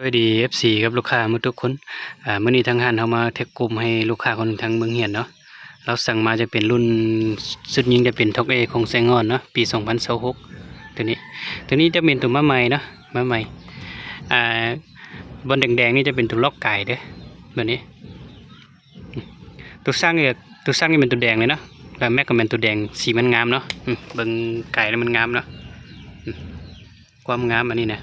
ສະບາຍດີ ເອັຟຊີ ກັບລູກຄ້າໝົດທຸກຄົນ. ອາ ມື້ນີ້ທາງຮ້ານເຮົາມາແທັກກຸ່ມໃຫ້ລູກຄ້າຄົນທາງເມືອງຮຽນເນາະ. ລາວສັ່ງມາຈະເປັນລຸ້ນຊຸດຍິງ ຈະເປັນ Toque ຂອງແສງອ່ອນເນາະ ປີສອງພັນຊາວຫົກ ຕົວນີ້. ຕົວນີ້ຈະເປັນຕົວມາໃໝ່ເນາະ ມາໃໝ່. ອາ ບ່ອນແດງໆນີ້ຈະເປັນຕົວລັອກກາຍເດີ້ ແບບນີ້. ຕົວຊ່າງນີ້ ຕົວຊ່າງນີ້ແມ່ນຕົວແດງເລີຍເນາະ ແລ້ວແມັກກໍແມ່ນຕົວແດງ ສີມັນງາມເນາະ. ອືມ ເບິ່ງໄກແລ້ວມັນງາມເນາະ. ອືມ ຄວາມງາມອັນນີ້ນະ.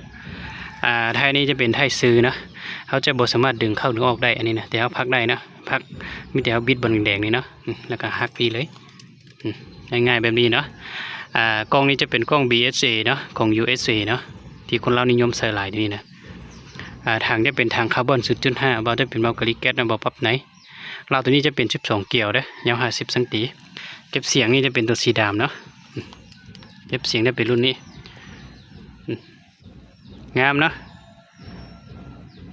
ອາ ທ້າຍນີ້ຈະເປັນທ້າຍຊື່ເນາະ ເຮົາຈະບໍ່ສາມາດດຶງເຂົ້າດຶງອອກໄດ້ອັນນີ້ນະ ແຕ່ເຮົາພັກໄດ້ເນາະ ພັກ ມີແຕ່ເຮົາບິດບ່ອນແດງໆນີ້ເນາະ ອືມ ແລ້ວກໍຫັກນີ້ເລີຍ. ອືມ ງ່າຍໆແບບນີ້ເນາະ. ອາ ກ້ອງນີ້ຈະເປັນກ້ອງ ບີເອັສເອ ເນາະ ຂອງ ຢູເອັສເອ ເນາະ ທີ່ຄົນລາວນິຍົມໃຊ້ຫຼາຍດຽວນີ້ນະ. ອາ ຖັງຈະເປັນຖັງຄາບອນ ສູນຈຸດຫ້າ ເບົາຈະເປັນເບົາກາລິແກັດນະ ເບົາປັບໃນ. ລາວຕົວນີ້ຈະເປັນສິບສອງກຽວເດີ້ ຍາວຫ້າສິບຊັງຕີ. ເກັບສຽງນີ້ຈະເປັນຕົວສີດຳເນາະ ເກັບສຽງຈະເປັນລຸ້ນນີ້. ອືມ ງາມເນາະ.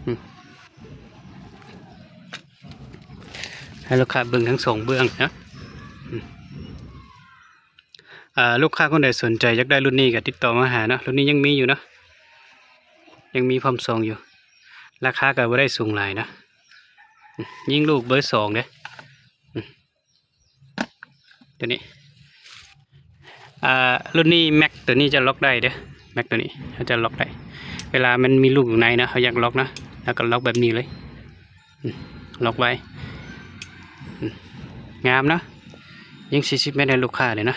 ອືມ ໃຫ້ລູກຄ້າເບິ່ງທັງສອງເບື້ອງເນາະ. ອືມ ອາ ລູກຄ້າຄົນໃດສົນໃຈຢາກໄດ້ລຸ້ນນີ້ກໍຕິດຕໍ່ມາຫາເນາະ. ລຸ້ນນີ້ຍັງມີຢູ່ເນາະ ຍັງມີພ້ອມສົ່ງຢູ່. ລາຄາກໍບໍ່ໄດ້ສູງຫຼາຍເນາະ. ອືມ ຍິງລູກເບີສອງເດ້. ອືມ ຕົວນີ້ ອາ ລຸ້ນນີ້ແມັກຕົວນີ້ຈະລັອກໄດ້ເດີ້ ແມັກຕົວນີ້ເຮົາຈະລັອກໄດ້. ເວລາມັນມີລູກຢູ່ໃນເນາະ ເຮົາຢາກລັອກເນາະ ເຮົາກໍລັອກແບບນີ້ເລີຍ. ອືມ ລັອກໄວ້. ອືມ ງາມເນາະ. ຍິງສີ່ສິບແມັດໃຫ້ລູກຄ້າເລີຍເນາະ.